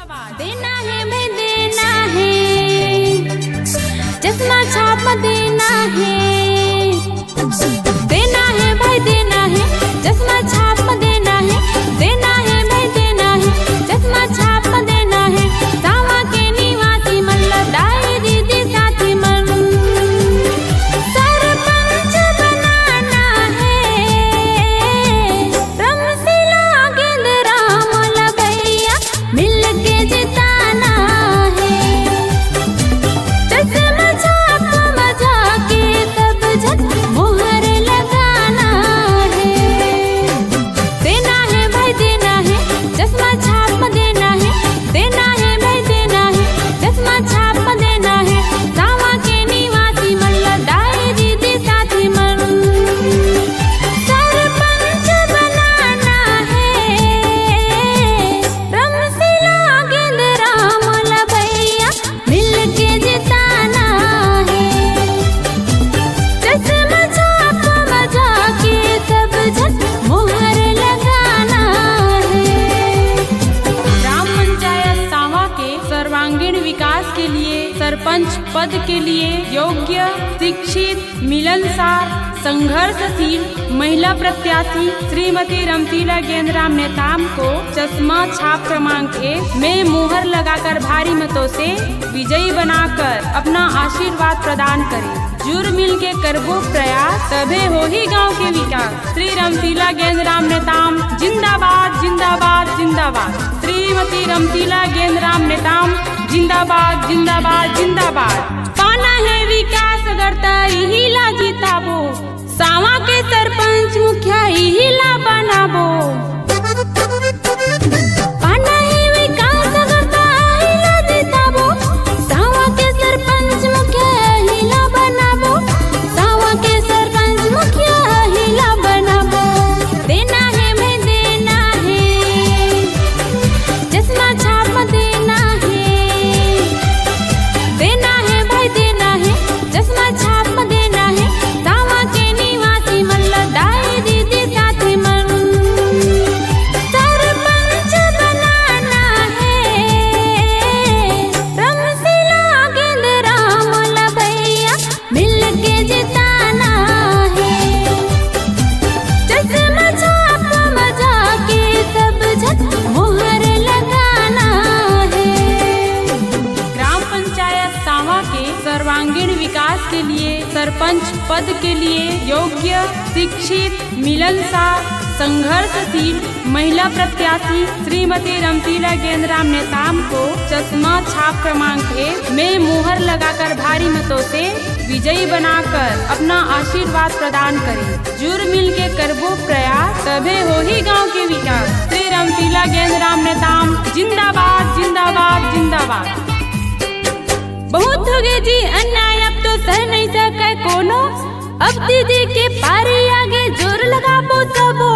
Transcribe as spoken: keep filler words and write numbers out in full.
देना हे भाई, देना हे, चश्मा छाप देना हे। देना हे भाई, देना हे, चश्मा छाप देना हे। देना हे भाई, देना हे, चश्मा छाप देना हे। सावा के निवासी मन ल दाई दीदी साथी मन, सरपंच बनाना हे। रमशीला गेंद राम ल भैया मिलके जिताना हे। चश्मा छाप म जाके सब झन मोहर लगाना हे। देना हे भाई, देना हे, चश्मा छाप देना हे। देना हे भाई, देना हे, चश्मा छाप देना हे। सावा के निवासी मन ल दाई दीदी साथी मन, सरपंच बनाना हे। रमशीला गेंद राम ल भैया मिलके जिताना हे। चश्मा छाप म जाके सब झन मोहर लगाना हे। ग्राम पंचायत सावा के सर्वांगीण विकास के लिए सरपंच पद के लिए योग्य, शिक्षित, मिलनसार, संघर्षशील महिला प्रत्याशी श्रीमती रमशीला गेंदराम नेताम को चश्मा छाप क्रमांक एक में मोहर लगाकर भारी मतों से विजयी बनाकर अपना आशीर्वाद प्रदान करें। जुर मिल के करबो प्रयास, तभे होही गांव के विकास। श्री रमशीला गेंदराम नेताम जिंदाबाद, जिंदाबाद, जिंदाबाद। श्रीमती रमशीला गेंदराम नेताम जिंदाबाद, जिंदाबाद, जिंदाबाद। पाना हे विकास अगर त इही ला जिताबो, सावा के सरपंच मुखिया इही ला बनाबो। पाना हे विकास अगर त इही ला जिताबो, सावा के सरपंच मुखिया इही ला बनाबो। सावा के सरपंच मुखिया इही ला बनाबो। देना हे भाई, देना हे, चश्मा छाप देना हे। देना हे भाई, देना हे, चश्मा छाप देना हे। सावा के निवासी मन ल दाई दीदी साथी मन, सरपंच बनाना हे। रमशीला गेंदराम ल भैया मिलके जिताना हे। चश्मा छाप म जाके सब झन मोहर लगाना हे। ग्राम पंचायत सावा के सर्वांगीण विकास के लिए सरपंच पद के लिए योग्य, शिक्षित, मिलनसार, संघर्षशील महिला प्रत्याशी श्रीमती रमशीला गेंदराम नेताम को चश्मा छाप क्रमांक एक में मोहर लगाकर भारी मतों से विजयी बनाकर अपना आशीर्वाद प्रदान करें। जुर मिल के करबो प्रयास, तभे होही गांव के विकास। श्री रमशीला गेंदराम नेताम जिंदाबाद, जिंदाबाद, जिंदाबाद। बहुत हो गए जी अन्याय, अब तो सह नहीं सके कोनो। अब दीदी के पारी आगे जोर लगाबो सबो।